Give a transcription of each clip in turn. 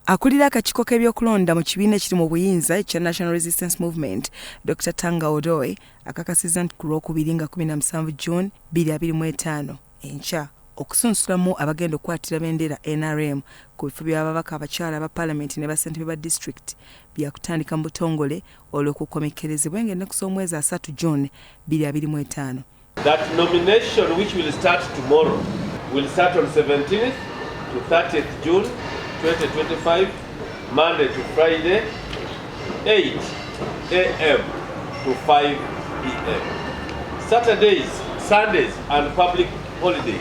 Akulira akakiiko k'ebyokulonda mu kibiina ekiri mu buyinza ekya National Resistance Movement, Dr Tanga Odoi, akakasizza nti ku Lwokubiri nga 17 June 2025, enkya, okusunsulamu abagenda okukwatira bendera nrm ku bifo by'ababaka abakyala aba palamenti ne bassentebe ba disitulikiti byakutandika mu butongole olwo kukomekkerezebwe ng'ennaku z'omwezi 3 June 2025. That nomination, which will start tomorrow, will start on 17th to 30th June 2025, Monday to Friday, 8 a.m. to 5 p.m. Saturdays, Sundays, and public holidays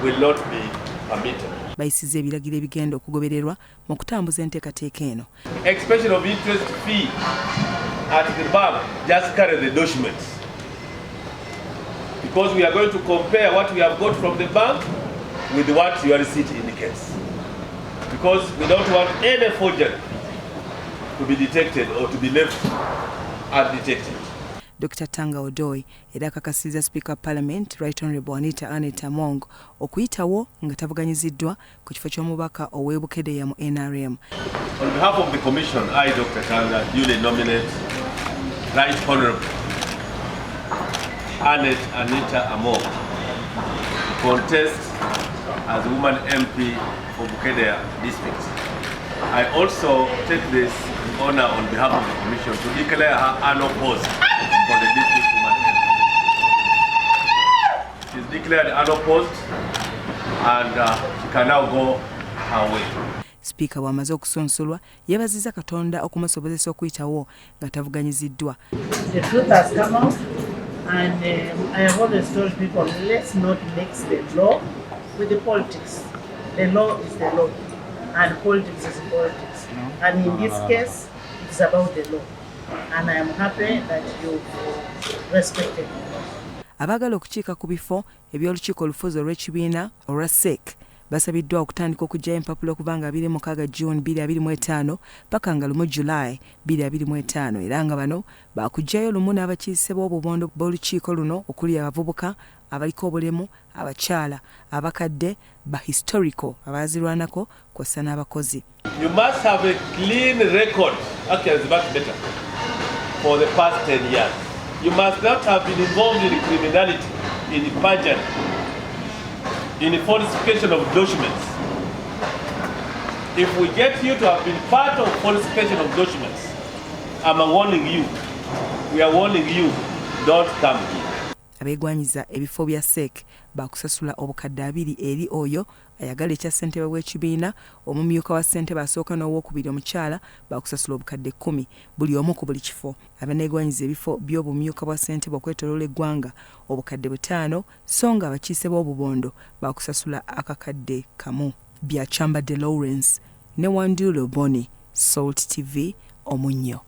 will not be permitted. Bayisizza ebiragiro ebigenda okugobererwa mu kutambuza enteekateeka eno. Expression of interest fee at the bank, just carry the documents. Because we are going to compare what we have got from the bank with what your receipt indicates. Because we don't want any forgery to be detected or to be left undetected. Dr Tanga Odoi era akakasizza Sipiika wa Parliament, Right Honorable Anita Annet Among, okuyitawo nga tavuganyiziddwa ku kifo ky'omubaka ow'e Bukedeya mu NRM. On behalf of the Commission, I, Dr. Tanga, duly nominate Right Honorable Annet Anita Among to contest as woman MP for Bukedea District. I also take this honor on behalf of the Commission to declare her unopposed for the district woman MP. She's declared unopposed and she can now go her way. Sipiika bw'amaze okusunsulwa yeebazizza Katonda okumusobozesa okuyitawo nga tavuganyiziddwa. The truth has come out, and I have always told people, let's not mix the law with the politics. The law is the law, and politics is politics. And in this case, it's about the law. And I am happy that you've respected the law. Abaagala okukiika ku bifo eby'olukiiko olufuzi olw'ekibiina olwa CEC basabiddwa okutandika okuggyayo empapula okuva nga 26 June 2025 paka nga 1 July 2025, era nga bano bakuggyayo lumu n'abakiise b'obubondo bw'olukiiko luno okuli abavubuka, abaliko obulemu, abakyala, abakadde, ba historical abaazirwanako kw'ossa n'abakozi. You must have a clean record, actually it's much better, for the past 10 years. You must not have been involved in criminality, in perjury, in falsification of documents. If we get you to have been part of falsification of documents, I'm warning you, we are warning you, don't come here. Abeegwanyiza ebifo bya CEC bakusasula obukadde 20 eri oyo ayagala ekya ssentebe w'ekibiina. Omumyuka wa ssentebe asooka n'owokubiri omukyala bakusasula obukadde 10 buli omu ku buli kifo. Abaneegwanyiza ebifo by'obumyuka bwa ssentebe okwetooloola eggwanga obukadde 5, so nga abakiise b'obubondo bakusasula akakadde 1. Bya Kyambadde Lawrence ne Wandulo Boni, Salt TV, Omunnyo.